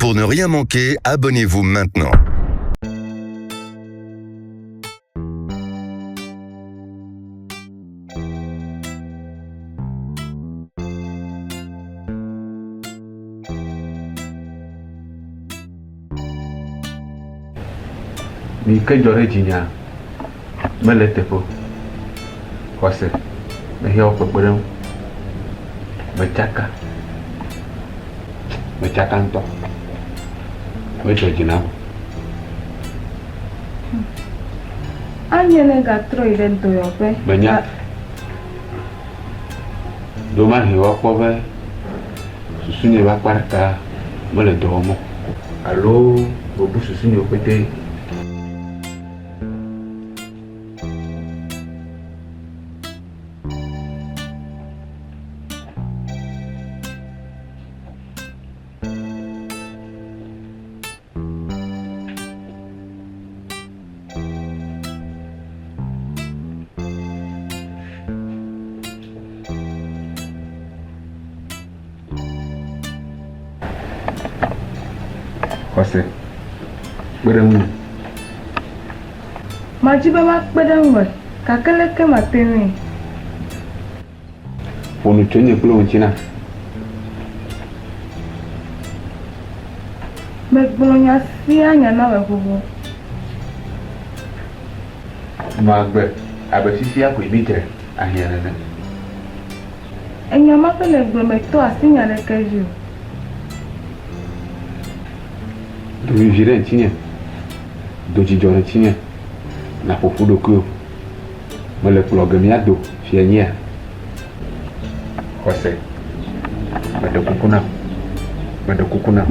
Pour ne rien manquer, abonnez-vous maintenant. Nu yi ke dzɔ ɖe dzinyea, mele eteƒe o. Xɔse, mehiã wò kpekpeɖeŋu. Metsaka, metsaka ŋutɔ. Medzɔ dzi nam o. Anye ne gatrɔ yi ɖe dɔyɔƒe. Menya. Ɖewomahi woakpɔ be susunye ƒe akpa ɖeka mele dɔ wɔm o. Alo mebu susunyewo petee. Xɔse, kpe ɖe ŋunye. Madi be makpe ɖe ŋuwò, gake leke mate ŋui? Ƒo nu tso nye kple wò ŋuti nam. Megblɔ nya sia nya na wò xoxo. Nɔ agbe abe fifia koe mídze ahiã nene. Enya ma ke nègblɔ metɔ asi nya ɖeke dzi o. Do vivi ɖe ŋutinye, do dzidzɔ ɖe ŋutinye, nàƒo ƒu ɖokuiwò. Mele kplɔ ge míado fiẽ nyia? Xɔse, meɖe kuku nam, meɖe kuku nam.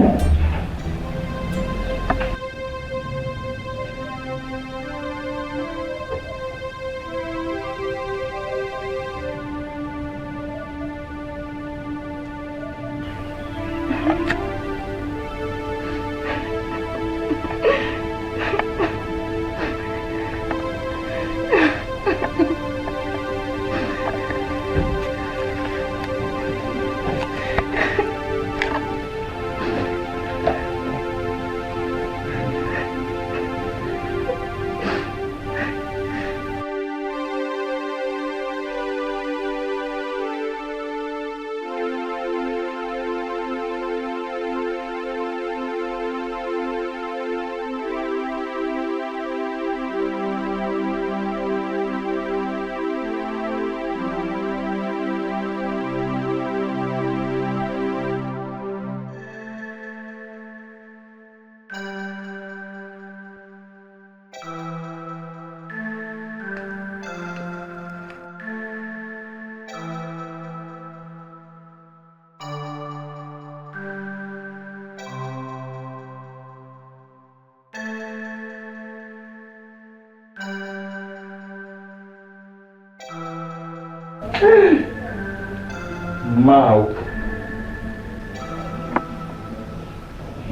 Mawu.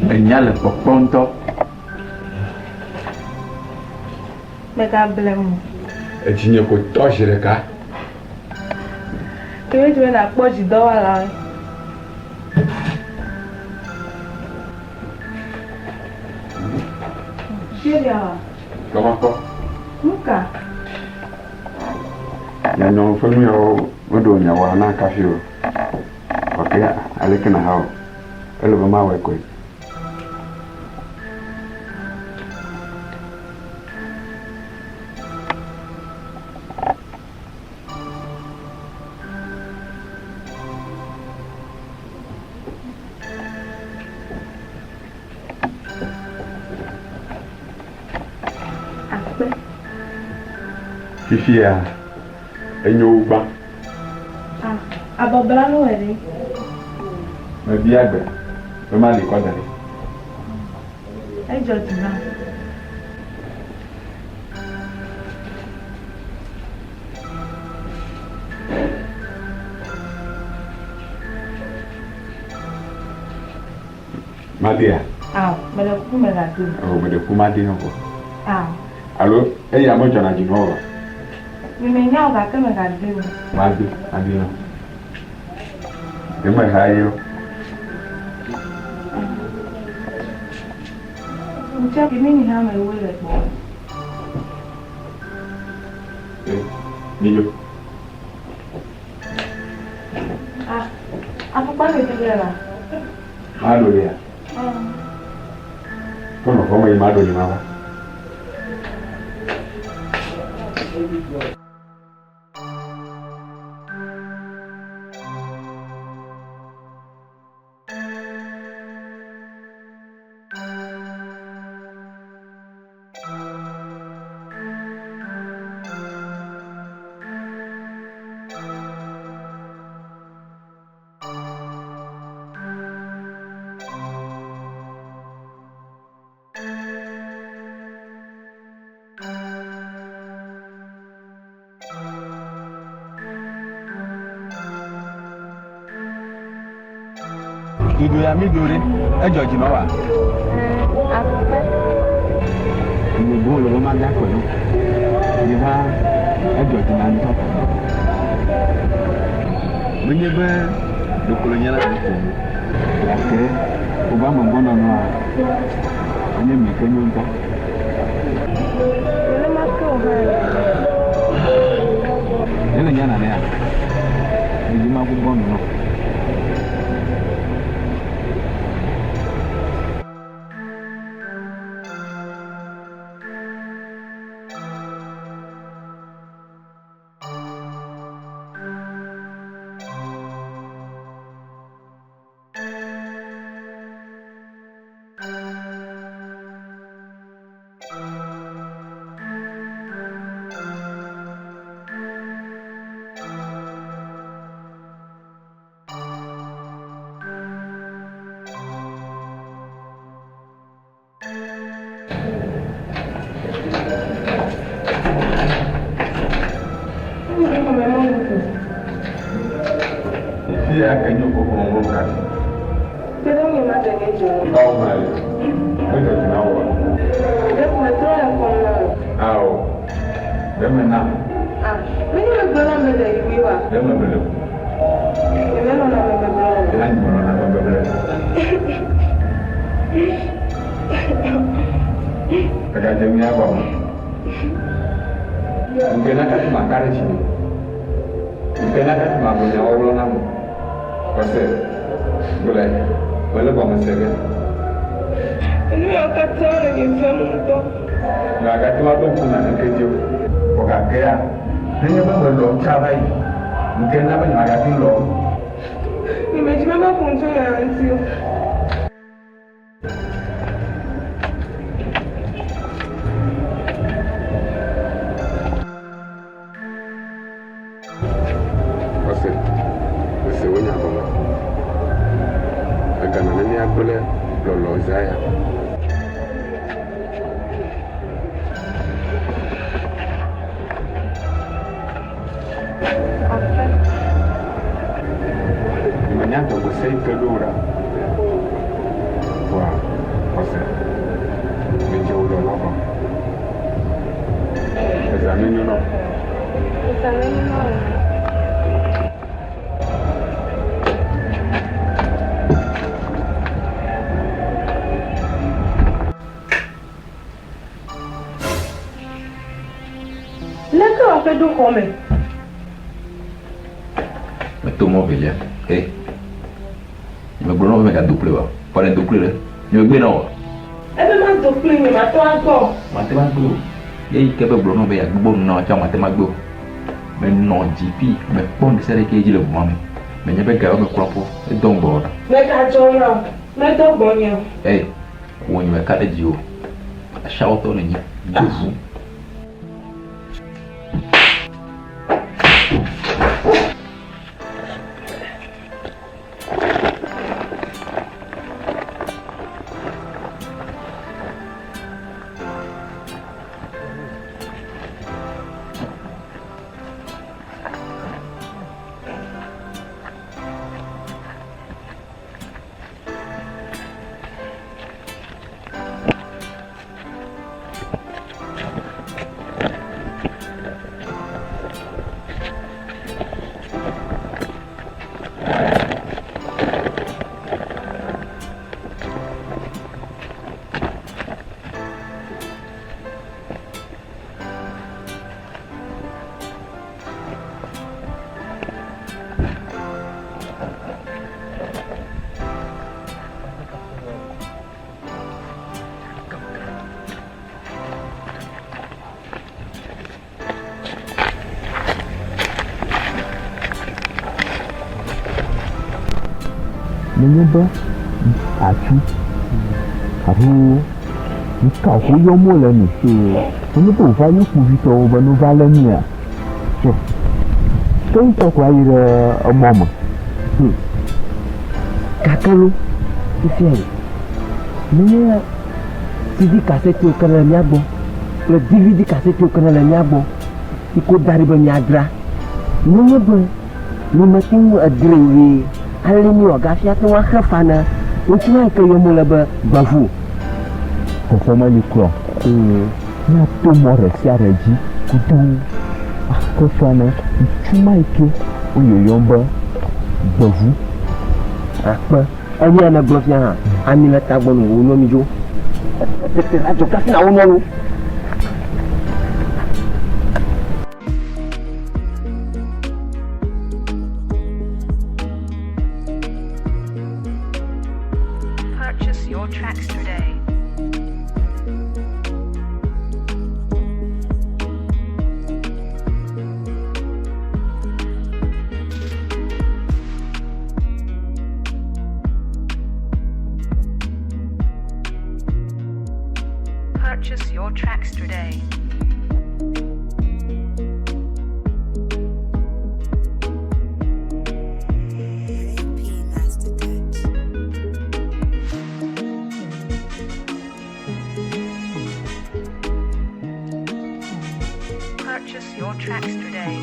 Enya le kpɔkpɔ ŋutɔ. Mègablem o. Edzinye ko tɔ zi ɖeka. Ke míedi be nàkpɔ dzidɔwɔlawo. Fieɖia wa? Kpɔ Nu ka? Nyɔnyɔ ƒe nu yawo meɖo nya wɔa na kafi o. Gake aleke nàhawɔ? Ele be mawɔe koe. Akpe. Fifia, enyo wu gbã. Ah, abɔblanu wɔ ɖe. Mebia gbe be mali kɔ da ɖi. Edzɔ dzi nam. Madea? Ao, meɖe kuku mègado o. Ao, meɖe kuku made hã o. Ao. Alo eya medzɔna dzi na wò oa? Nyemenya o gake mègade o. Made, made hã. Nye meha ye o. Ŋu tsɛ ke neni hã amewoe le gbɔwò. Ee, mídzo. Ah, afɔkpa le dzi la. Maɖo lia. Kɔnɔ fɔmɔ yi maɖo li ma va. Dodo ya mi do ɖe, edzɔ dzi nɔ wa? Akpe. Nye bo le be mada akpe nɔ. Nye va edzɔ dzi na ŋutɔ. Menye be ɖeko le nye la ko o. Gake wobe amegbɔnɔnɔa enye nu yi ke nyo ŋutɔ. Nenema ke wò hã le. Ele nya nanea? Medzi magbugbɔ nu nɔ. Fi ya ke nyo koko mo ka. Kpe ɖe ŋunye maɖe nye dzonu. Bawo ma le. Medzɔ dzi na wò. Ɖe metrɔ le ŋkɔm na wò. Ao. Ɖe me nam. Ah, menye megblɔ na ame le yiwui wa. Ɖe me bele o. Nyemelɔ̃na ame beble o. Ena nye melɔ̃na ame beble. Egadze mía gɔme. Ŋke na kati maka ɖe dzinye. Ŋke na kati magblɔ nyawo na mo. Xɔse, gblɔe, mele gɔme se ge. Nu yawo katã le nye vem ŋutɔ. Megate ŋu aɖo ŋku naneke dzi o. Vɔ gakea, nenye be melɔ̃ tsã va yi, ŋke na be nyemagate ŋu lɔ̃ o. Nyemedi be maƒo nu tso nya ya ŋuti o. Xɔse, mese wò nya gɔme. Egana ne míagblẽ lɔlɔ̃ zã ya. Afe. Nyemenya dɔgbese yi ke ɖo wò ɖa. Vɔa, xɔse, medze wò lɔlɔ̃ gɔme. Ezã nenyo nɔ. Ezã nenyo nɔ wò. Leke wòaƒe ɖo xɔ me? Meto mɔ velia. He. Nyemegblɔ na wò be mègado kpli oa? Vɔ ne èdo kpli ɖe, nyemegbe na wò oa? Ebe mado kpli nye mate ŋu agbɔ o. Mate ŋu agbe o. Ye yi ke be gblɔ na wò be yeagbugbɔ nu na wò tsã mate ŋu agbe o. Menɔ dziƒi, mekpɔ nu ɖe sia ɖe ke dzi le ʋua me. Menye be ga yewo mekura ƒu o. Edɔ ŋgbɔ ɖa. Megadzɔ na o. Medɔ gbɔnye o. Ei, wò nye meka ɖe dziwò o. Ashawotɔ nènye. Do ʋu. Nenye be atsu alo nuka ko yɔm wole nɛ. Nenye be wòva yɔ kpovitɔwo be ne wova lé mía, tso ke ŋutɔ koe ayi ɖe emɔ me. Gake lo, fifiae nenye CD kasɛtiwo ke le mía gbɔ kple DVD kasɛtiwo ke le mía gbɔ yi ke woda ɖi be míadzra. Nenye be mímete ŋu edrɛ o ʋee, ale míewɔ hafi ate ŋu axe fa na ŋutsu ma yi ke yɔm wole be Gbevu. Vɔvɔ̃ meli kura o. Míato mɔ ɖe sia ɖe dzi godoo axe fa na ŋutsu ma yi ke woyɔyɔm be Gbevu. Akpe. Enyea nègblɔ fia hã, ami le tagbɔ nɔ wò nyɔnu dzo. Tete la dzɔ kafi na wo nyɔnu. Purchase your tracks today. Purchase your tracks today. Purchase your tracks today.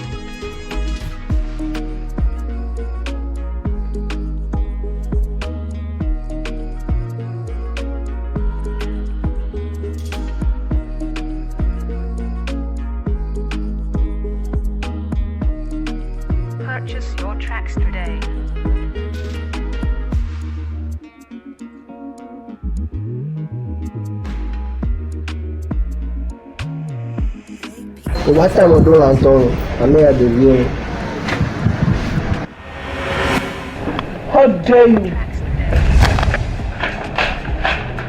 Purchase your tracks today. Wòva ta me ɖo la ŋutɔ o, ame ya ɖeviwo. How dare you?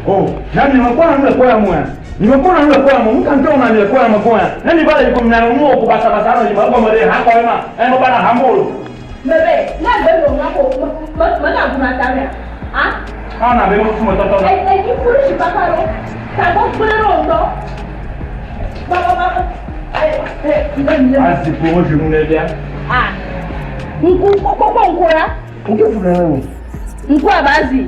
Oh, na mi me kpɔna nu le kɔ ya mɔa? Mi me kpɔna nu le kɔ ya mɔ? Nu ka ŋutɔ wɔna mi le kɔ ya me kɔ ya? Ne mi va le yi ko mi na nu wɔ ko basabasa nɔ yi me egɔme ɖe ha kɔ ye ma? Ɛ me ba na ha mo lo. Bebe, ne gbe ɖo ŋa ko me me na bu na ta mea? A? Awo na be me susu me tɔtɔ na. E e yi polisi kpakpa ɖo. Tagbɔ gblẽ ɖo ŋutɔ. Ba ba ba. E e e. Azi ko me dzi nu ne bia. A. Ŋku kpɔkpɔ ŋku la. Ŋke fu ɖe mi. Ŋku abe azi.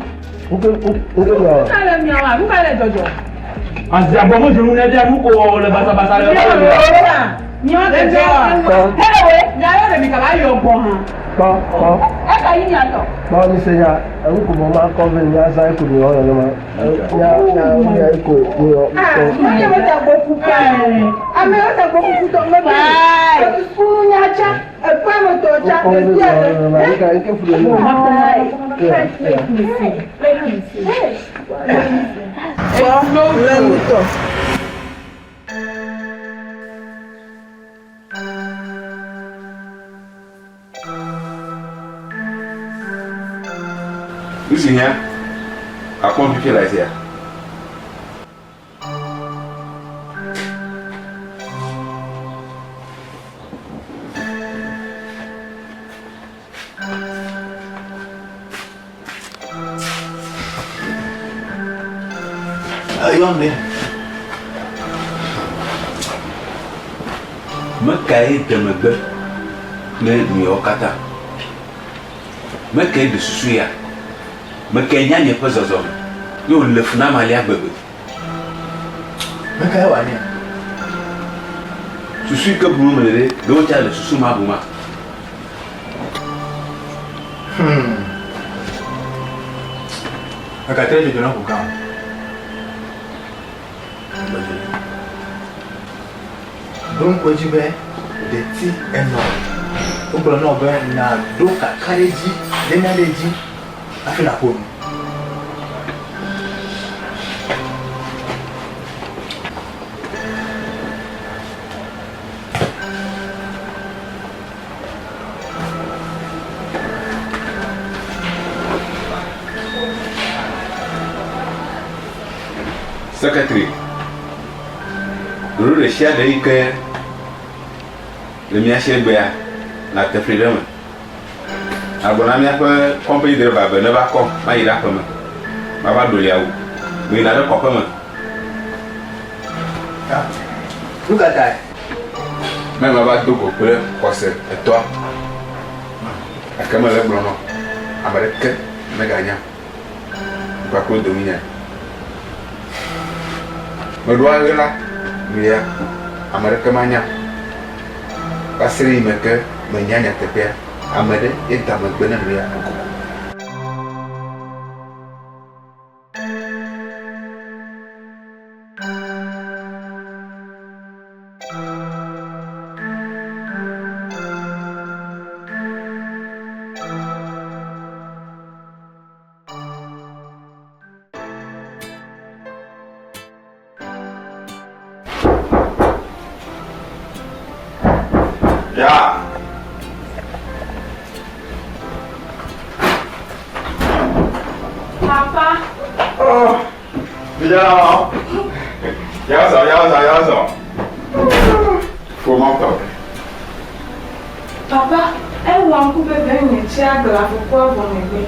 Ŋke ŋke ŋke mia. Nu ka le miawoa? Nu ka le dzɔdzɔ? Azi abɔ me dzi nu ne bia nu ko wɔ le basabasa le. Miawo le dzɔa. Hele miawo ɖe mi kaba yɔ gbɔ hã. Kpɔ kpɔ. Eka yi miatɔ. Kpɔ mi se nya enu ko mɔ ma kɔ ve mia zã eko mi wɔ nene ma. Mia mia mia eko mi wɔ. Ah, ame wo ta gbɔ kuku. Ame wo ta gbɔ kuku tɔ me bi. Kunu nya tsa, ekpe me tɔ tsa, esia ɖe. Ŋke ŋke fu ɖe mi. Kpɔ le ŋutɔ. Nu si hiã akpɔm fifia le esia. Eyɔm ɖe. Mekae de megbe ne nuyawo katã? Mekae ɖe susu ya? Mekae nya nye ƒe zɔzɔme ye wòle fu nam alea gbegbe? Mekae wòanye? Susu yi ke bum mele ɖe, ɖe wotsa le susu ma buma? Hmm. Mègate ɖe dzodzo na ʋu gã o. Ɖo ŋku edzi be ɖeti enɔ. Wogblɔ na wò be nàɖo kakaɖedzi ɖe nane dzi hafi nàƒo nu. Secretary, ɖoɖo ɖe sia ɖe yi ke le mía si egbea, nàte fli ɖe eme. Agblɔ na míaƒe company driver be neva kɔm mayi ɖe aƒeme. Mava ɖo lia wu. Meyina ɖe kɔƒe me. Nu ka tae? Ne meva do go kple xɔse etɔa, gake mele egblɔm nɔ ame ɖeke meganya kpakple dominyae. Meɖoa ɣla nu ya ame ɖeke manya o. Va se ɖe eyime ke menya nyateƒea, ame ɖe ye da megbe ne nu ya kokoko. Ya. Papa. Oh. Ya. Yazɔ, yazɔ, yazɔ. Ƒometɔ. Papa, ewɔ ŋku be venye tsi agbe le afɔkua vɔ megbe.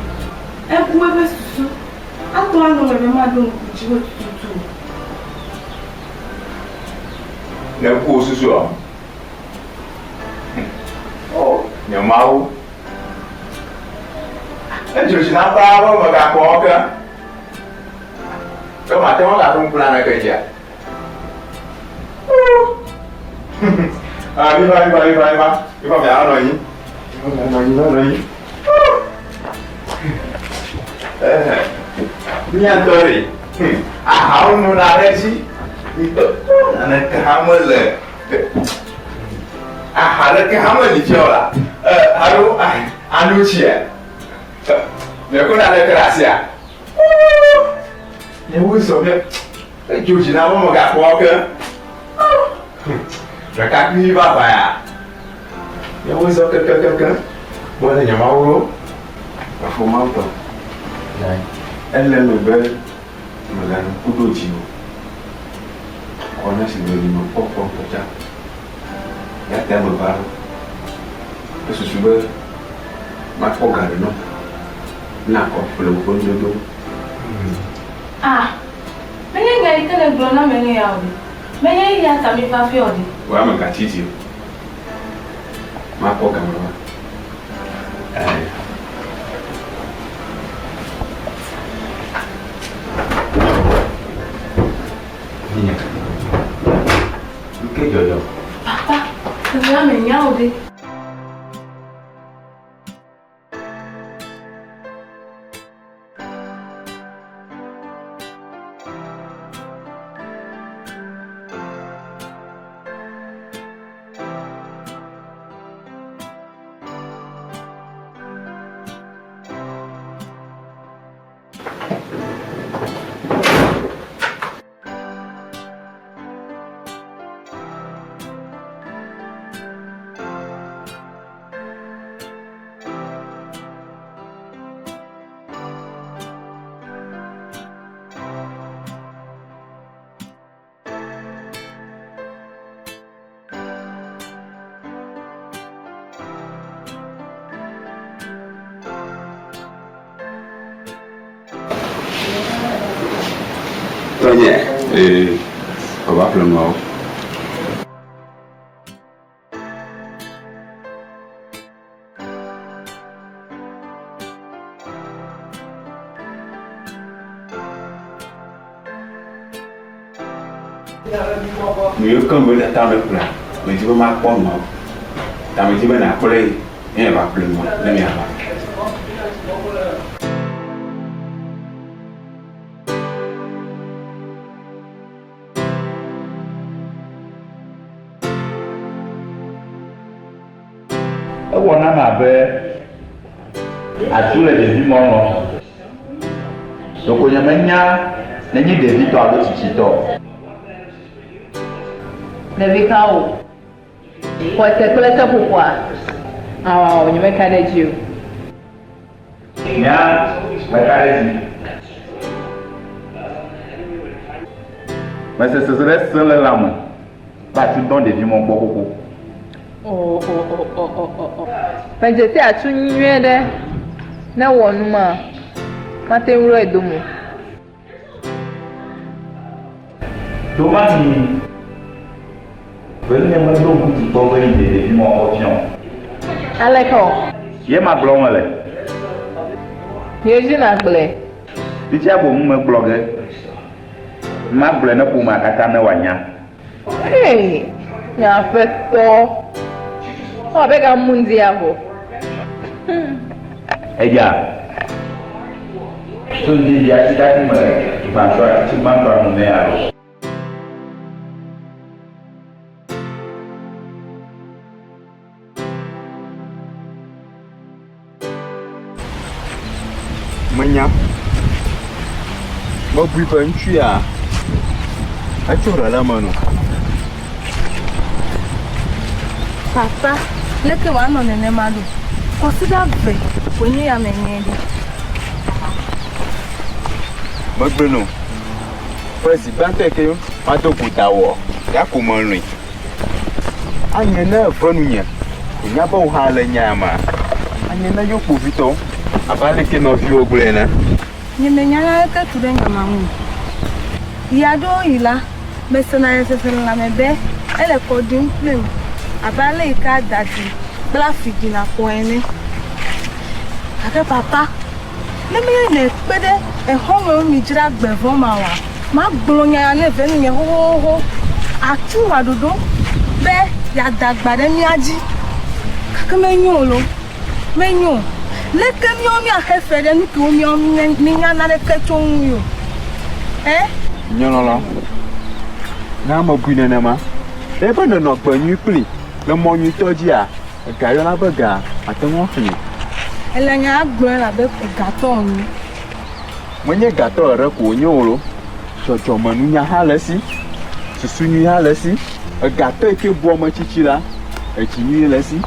Ebu eƒe susu. Ate ŋu anɔ eme be maɖo ŋku dziwò tututu o. Nèbu wò susua? O, nye Mawu! Edzo dzi nam baa be megakpɔ wo ke. Ke mate ŋu agaɖo ŋku naneke dzia? Ah, miva, miva, miva, miva, miva mianɔ anyi. Miva mianɔ anyi, mianɔ anyi. Mía ŋutɔ ɖe, ahawo nona ɖe edzi. Naneke hã mele, aha ɖeke hã meli fia o la. Alo ano tsia? Miekɔ naneke ɖe asia? Míawoe zɔ mía, edzo dzi na be megakpɔ wo ke. Ɖekakpui vavã ya. Míawoe zɔ kekekekeŋ. Kpɔ ne nye Mawu loo. Efo Mawu tɔ. Ele eme be mèganɔ ŋku ɖo dziwò o. Xɔ na si gbe li mekpɔ kpɔ ŋutɔ tsã. Ya ta meva ɖo. Esusu be makpɔ ga ɖe nɔ ne akɔ ƒle woƒe nudodowo. Ah! Menye nya yi ke nègblɔ nam enye ya o ɖe. Menye eya ta míeva fia o ɖe. Wò ya mègatsi dzi o. Makpɔ ga mlɔeba. Ɛɛ. Vinye, nu kae dzɔdzɔ? Papa, eŋea menya o ɖe. Tɔnye, ee, wòva ƒle nuawo. Nu yiwo ke me tata me ƒlea, medi be makpɔ nuawo. Ta medi be nàkplɔe yi ne yeava ƒle nua ne miava. Ewɔ nam abe atsu le ɖevi mɔ lɔ̃m. Ɖeko nyemenya nenye ɖevitɔ alo tsitsitɔ o. Ɖevi ka wò? Xɔse kple seƒoƒoa? Ao, nyemeka ɖe edzi o. Nya, meka ɖe edzi. Mese sese ɖe sẽ le lãme be atsu dɔ̃ ɖevi mɔ gbɔ xoxo. O, o, o, o, o, o, o. Medze si atsu nyuie ɖe. Ne ewɔ nu maa, mate ŋu ɖɔe dome o. Ɖomahĩ venunye meɖo ŋku dzi kpɔ be yi ɖevi mɔ xɔ fiɔ. Aleke wɔ? Ye ma gblɔ mele. Ye dzi nagblɔe. Fifia boŋ megblɔ ge. Magblɔe ne ƒomea katã ne wòanya. Hey, nye aƒetɔ. Ewɔ abe gamu ŋdi ya vɔ. Eya. Tso ŋdi yi atitati me gbãtɔa tsi gbãtɔa nu nɛ alo. Menya. Mebui be ŋutsu ya etso ɖe le eme no. Papa, leke wòanɔ nenema ɖo? Kɔsiɖa ve koe nye ya menyae ɖo. Megblɔe no. Ƒe zi gbãtɔe ke mado go dawò ya ko melɔ̃e. Anye ne eve nunye wònya be wò hã le nya mea, anye ne yewo kpovitɔwo abe aleke nɔviwò gblɔe ene. Nyemenya naneke ku ɖe nya ma ŋu o. Ɣeaɖewoɣi la, mesena le seselelãme be ele kɔ ɖim kplim abe ale yi ke adadi kple afi ɖina kɔ ene. Gake Papa, ne menye nèkpe ɖe exɔlɔ̃wo midzra gbe vɔ̃ ma oa, magblɔ nya ya ne venunye xoxoxo. Atu wɔ ɖoɖo be yeada agba ɖe mía dzi. Gake menyo o lo, menyo o. Leke míawo míaxe fe ɖe nu kewo míawo míenya naneke tso eŋui o? Ẽ? Nye lɔlɔ̃, ne ame bui nenema, ɖe be nènɔ gbe nyui kplii le mɔ nyuitɔ dzia, Ega yɔna be ga, àte ŋu axlẽe. Ele nya gblɔm abe gatɔ ene. Menye gatɔ ɖeɖe ko wònye o lo. Dzɔdzɔmenunya hã le esi, susu nyui hã le esi. Egatɔ yi ke bua ame tsitsi la, edzi nyui le esi.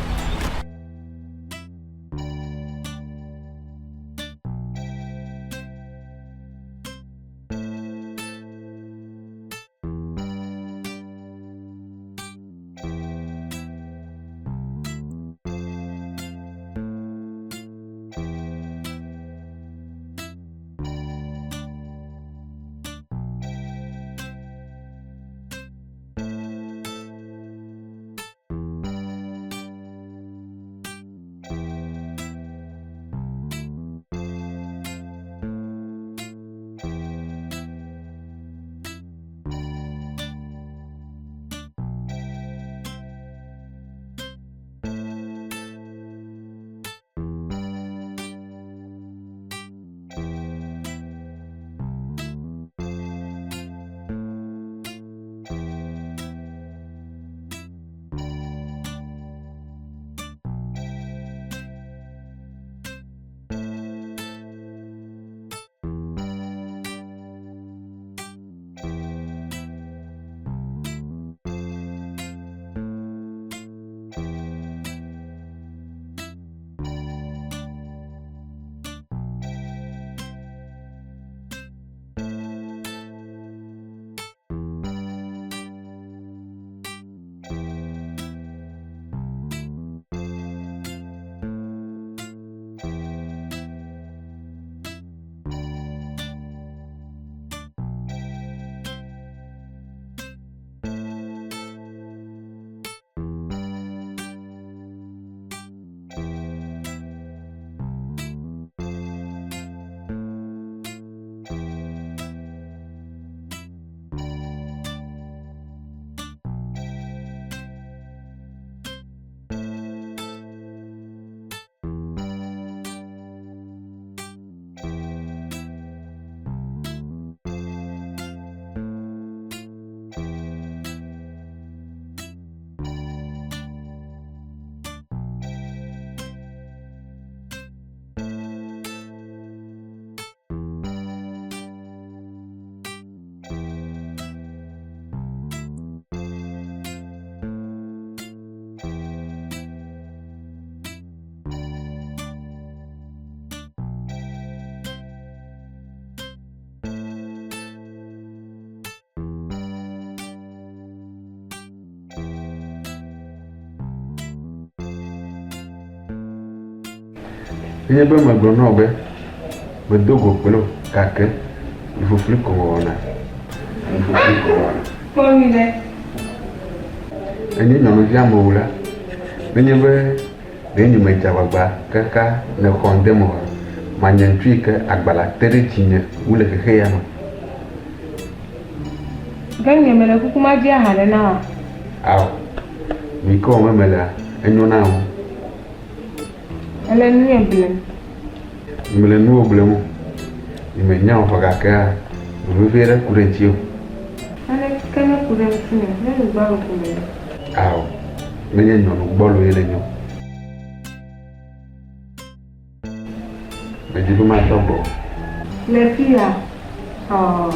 Nenye be megblɔ na wò be medo go kple wò gake nufufli ko mewɔna. Nufufli ko mewɔna. Kpɔ nyuiɖe. Enye nyɔnuvi amewo la, nenye be ɖe nyemedze agbagba kaka nèxɔm de eme oa, manye ŋutsu yi ke agbalẽa te ɖe dzinye wu le xexe ya me. Ke nye mele kuku ma dzi aha ɖe na wòa? Ao, nu yi ke wɔm melea, enyo nam wu. Èle nunye blem. Mele nuwò blem o. Nyemenya wò vɔ gakea, nu vevi aɖe ku ɖe ŋutiwò. Naneke meku ɖe ŋutinye o, nyɔnu gbɔlo ko menye. Ao, menye nyɔnu gbɔlo ye nènye o. Medi be madɔ gbɔwò. Le fiya? Ɔɔ.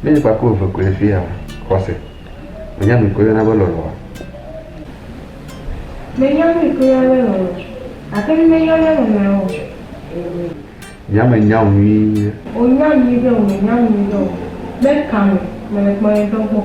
Míenye kpakple eve koe le fiya o, xɔse. Mènya nu yi ke woyɔna be lɔlɔ̃a? Menya nu yi ke woyɔna be lɔlɔ̃, gake mímeyɔ mía nɔnɔewo o. Nye menya wò nyuie. Wò nya nyuiɖe o, menya nyuiɖe o. Meka me, mele kplɔ̃ ye dɔ gbɔ.